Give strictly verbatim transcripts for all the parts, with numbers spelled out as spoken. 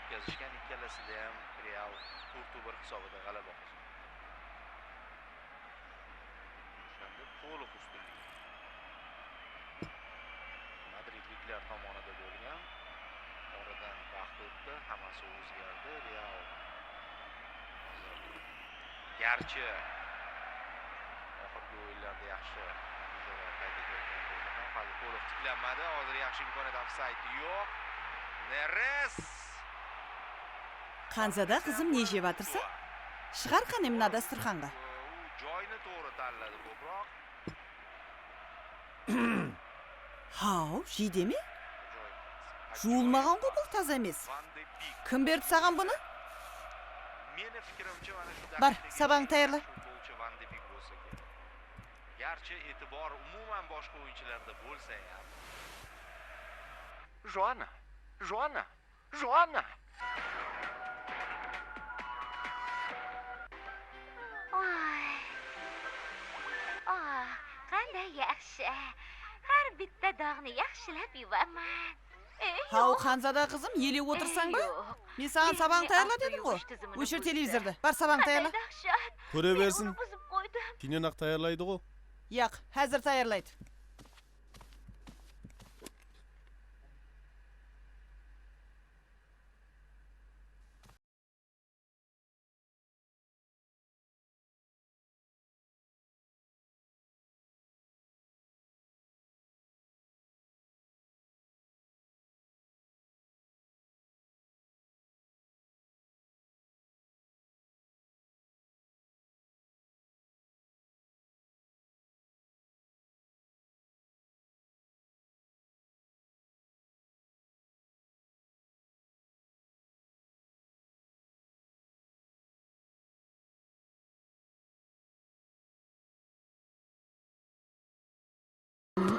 Ótkazishgan, ikkalasida ham Real to'rt bir hisobida g'alaba qozongan. O'shanda to'liq ustunlik. Madridliklar tomonida bo'lgan. Oradan vaqt o'tdi, hammasi o'zgardi. Real hozir, garchi oxirgi o'yinlarda yaxshi natijalar qayd etayotgan bo'lsa ham, hali to'liq tiklanmadi. Hozir yaxshi imkoniyat, ofsayd yo'q. Neres! Xanzada qızım, ne jep atırsań? Shıǵar qáne mına dasturxanǵa. U joyni to'g'ri tanladi ko'proq. Haw, jeyde me? Juwılmaǵan ǵo, bul taza emes. Kim berdi saǵan bunı? Meni fikirimshe, mana shu... Bar, sabaǵıńdı tayarla. Futbolchi Van de Beek bo'lsa kerak. Garchi e'tibor umuman boshqa o'yinchilarda bo'lsa ham. Joanna, Joanna, Joanna! Oy. Oh, qanday yaxshi. Har bitta dog'ni yaxshilab yuvaman. Ey, Haw, yo'q. Xanzada qızım, ele otırsań ba? Ey, yo'q. Men saǵan sabaǵıń tayarla dedim ǵo. Óshir televizordı. Bar, sabaǵıń tayarla. Qanday dahshat. Kóre bersin. Men onı buzıp qoydım. Keynen-aq tayarlaydı ǵo. Yaq, házir tayarlaydı.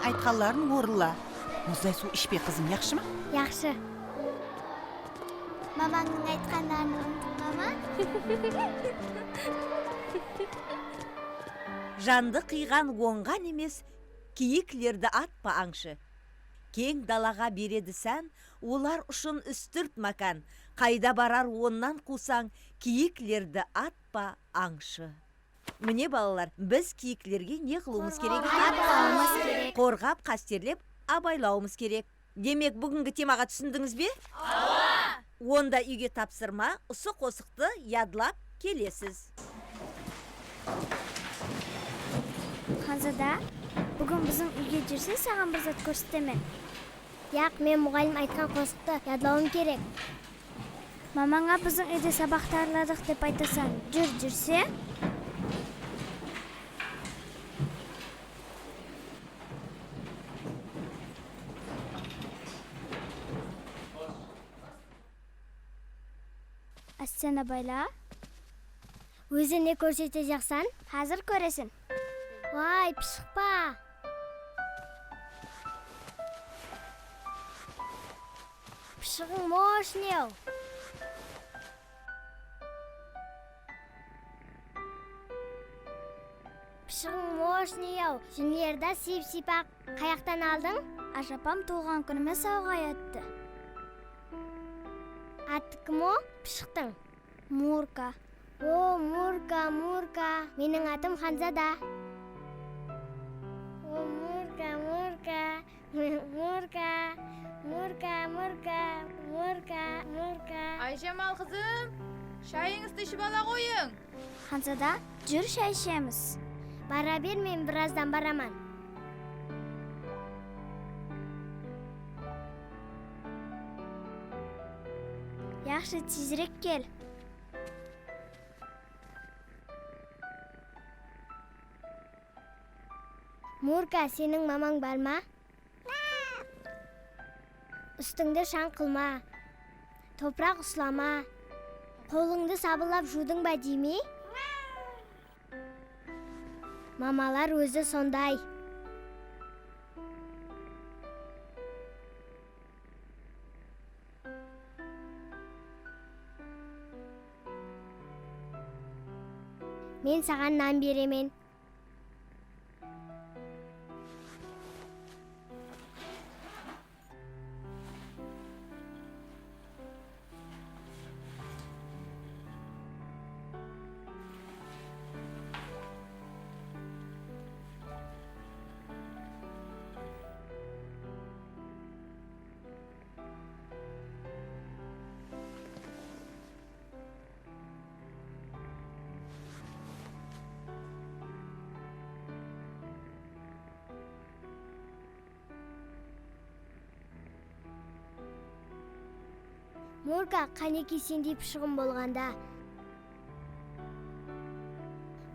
Aytqanların orınla. Muzday suw ishpe, qızım, yaqshı ma? Yaqshı. Mamańnıń aytqanların unıtpama. Jandı qıyǵan ońǵan emes, kiyiklerdi atpa, ańshı. Keń dalaǵa beredi sán, olar ushın ústirt mákan. Qayda barar onnan quwsań, kiyiklerdi atpa, ańshı. Mine, balalar, biz kiyiklerge ne qılıwımız kerek eken? Qorǵap, qásterlep, abaylawımız kerek. Demek, búgingi temaǵa túsindińiz be? Awa! Onda úyge tapsırma, usı qosıqtı yadlap kelesiz. Xanzada, búgin biziń úyge júrseń, saǵan bir zat kórsetemen. Yaq, men muǵallim aytqan qosıqtı yadlawım kerek. Mamańa biziń úyde sabaq tayarladıq dep aytasań. Júr, júrseń. Ástena bayla. Ózi ne kórsetejaqsań? Házir kóreseń. Way, pıshıq pa? Pıshıǵıń moshnıy-aw. Pıshıǵıń moshnıy-aw, jimlerdi sıyıp-sıypaq. Qayaqtan aldıń? Ájapam tuwılǵan kúnime sawǵa etti. Atı kim o, pıshıqtıń? Murka. O, Murka, Murka, meniń atım Xanzada. O, Murka, Murka, Murka, Murka, Murka, Murka, Murka. Ayjamal qızım, shayıńızdı iship ala ǵoyıń. Xanzada, júr, shay ishemiz. Bara ber, men birazdan baraman. Yaqshı, tezirek kel. Murka, seniń mamań bar ma? Ústińdi shań qılma. Topıraq uslama. Qolıńdı sabınlap juwdıń ba, deyme? Mamalar ózi sonday. Men saǵan nan beremen. Murka, qánekey sendey pıshıǵım bolǵanda.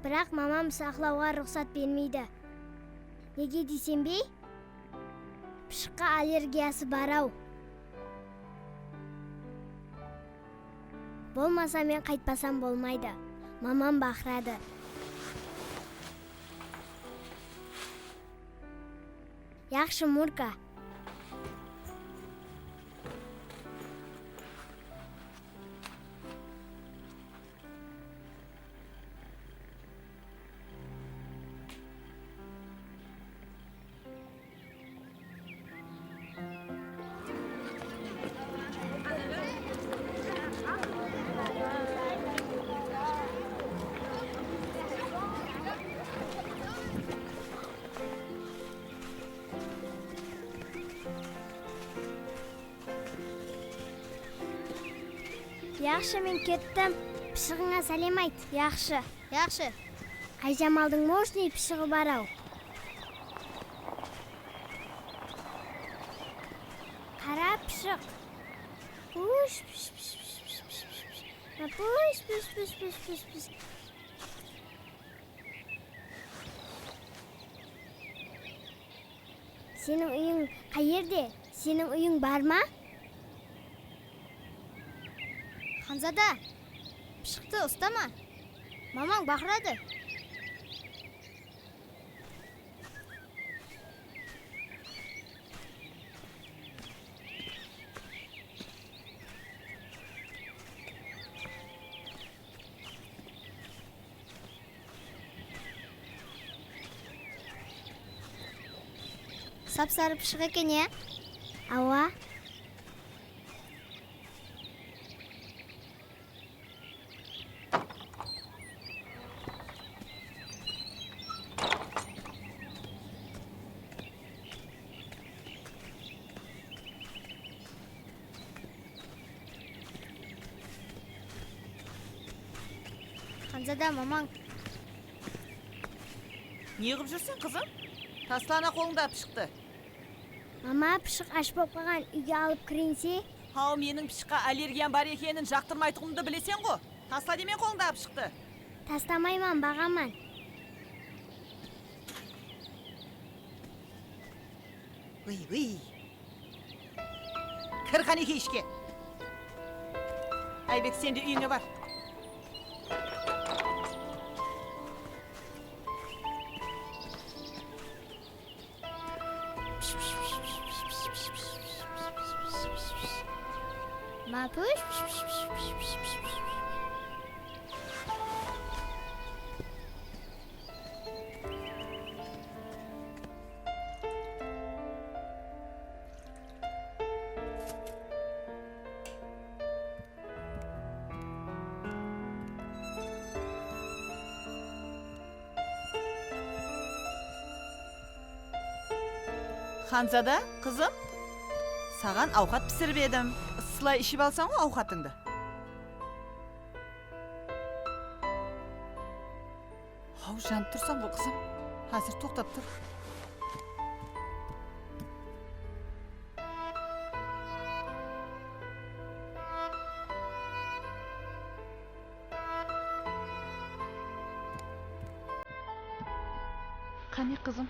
Biraq mamam saqlawǵa ruxsat bermeydi. Nege deyseń be? Pıshıqqa allergiyası bar-aw. Bolmasa men qaytpasam bolmaydı. Mamam baqıradı. Yaqshı, Murka. Yaqshı, men kettim. Pıshıǵıńa sálem ayt. Yaqshı. Yaqshı. Ayjamaldıń moshnıy pıshıǵı bar-aw. Qara, pıshıq. Push, push, push. Ma, push, push, push. Seniń úyiń qayerde? Seniń úyiń bar ma? Xanzada, pıshıqtı ustama. Mamań baqıradı. Sap-sarı pıshıq eken, ya? Awa. Xanzada, mamań. Ne qılıp júrseń, qızım? Tasla ana qolıńdaǵı pıshıqtı. Mama, pıshıq ash bolıp qalǵan, úyge alıp kireyin be? Haw, meniń pıshıqqa allergiyam bar ekenin, jaqtırmaytuǵınımdı bileseń ǵo. Tasla demey qolıńdaǵı pıshıqtı. Taslamayman, baǵaman. Óy, óy. Kir qánekey ishke. Aybek, sen de úyińe bar. Mapush. Xanzada, qızım, saǵan awqat pisirip edim. Issılay iship alsań ǵo awqatıńdı. Haw, janıp tursań ǵo, qızım. Házir toqtap tur. Qáne, qızım.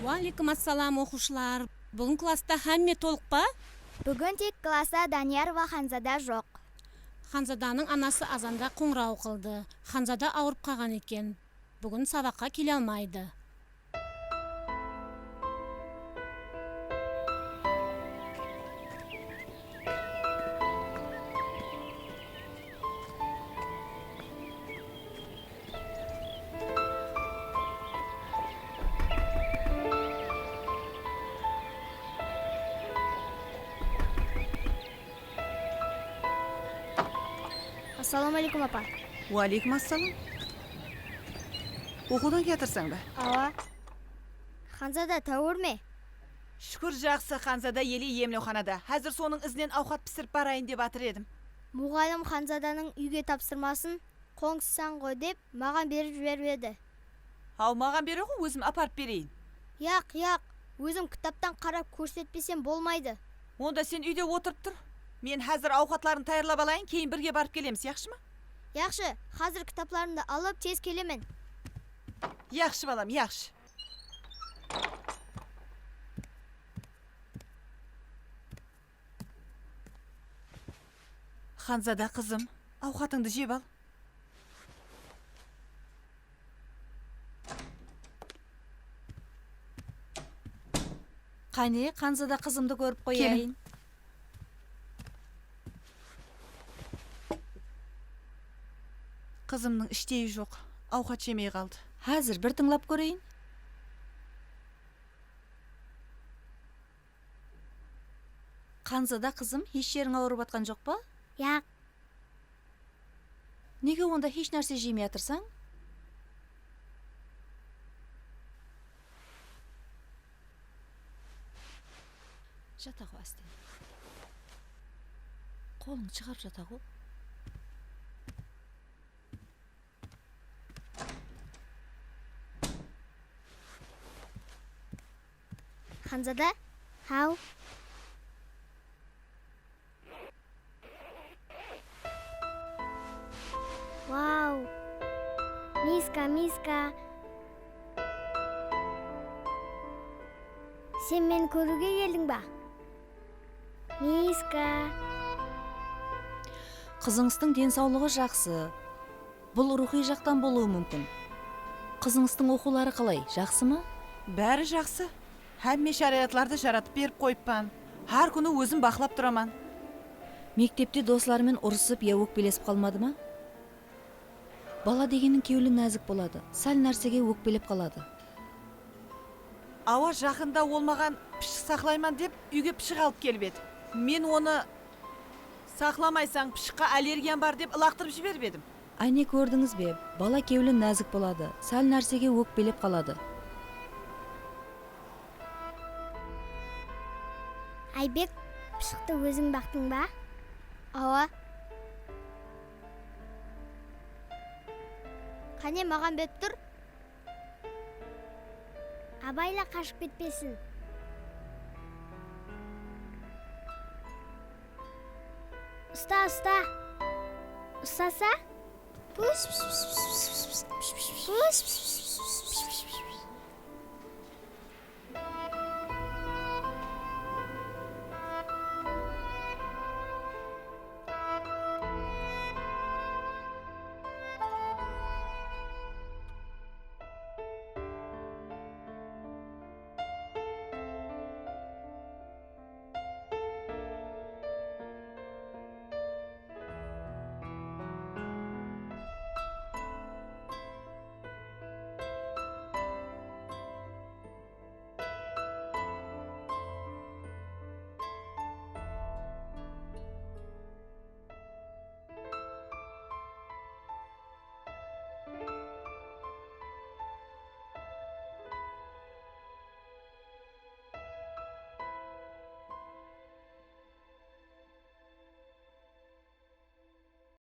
Wa aleykum assalam, oqıwshılar. Búgin klassta hámme tolıq pa? Búgin tek klassta Daniyarova Xanzada joq. Xanzadanıń anası azanda qońıraw qıldı. Xanzada awırıp qalǵan eken. Búgin sabaqqa kele almaydı. Assalawma áleykum, apa. Wa áleykum assalam. Oqıwdan kiyatırsań ba? Awa. Xanzada, táwir me? Shúkir, jaqsı, Xanzada ele emlewxanada. Házir sonıń izinen awqat pisirip barayın dep atır edim. Muǵallim Xanzadanıń úyge tapsırmasın qońsısań ǵoy dep, maǵan berip jiberip edi. Haw, maǵan bere ǵo, ózim aparıp bereyin. Yaq, yaq, ózim kitaptan qarap kórsetpesem bolmaydı. Onda sen úyde otırıp tur. Men házir awqatların tayarlap alayın, keyin birge barıp kelemiz, yaqshı ma? Yaqshı, házir kitaplarımdı alıp tez kelemen. Yaqshı, balam, yaqshı. Xanzada qızım, awqatıńdı jep al. Qáne, Xanzada qızımdı kórip qoyayın. Qızımnıń ishteyi joq, awqat jemey qaldı. Házir bir tıńlap kóreyin. Xanzada qızım, hesh jeriń awırıp atqan joq pa? Yaq. Nege onda hesh nárse jemey atırsań? Jata ǵo, ásten. Qolıńdı shıǵarıp jata ǵo. Xanzada? Haw. Wow. Miska, miska. Sen meni kóriwge keldiń ba? Miska. Qızıńızdıń densawlıǵı jaqsı. Bul ruwxıy jaqtan bolıwı múmkin. Qızıńızdıń oqıwları qalay, jaqsı ma? Bári jaqsı. Hámme sharayatlardı jaratıp berip qoyıppan. Hár kúni ózim baqlap turaman. Mektepte dosları menen urısıp ya ókpelesip qalmadı ma? Bala degenniń kewli názik boladı, sál nársege ókpelep qaladı. Awa, jaqında ol maǵan pıshıq saqlayman dep úyge pıshıq alıp kelip edi. Men onı saqlamaysań, pıshıqqa allergiyam bar dep ılaqtırıp jiberip edim. Áne, kórdińiz be, bala kewli názik boladı, sál nársege ókpelep qaladı. Aybek, pıshıqtı óziń baqtıń ba? Awa. Qáne, maǵan berip tur. Abayla, qashıp ketpesin. Usta, usta. Ustasa? Pus, pus, pus.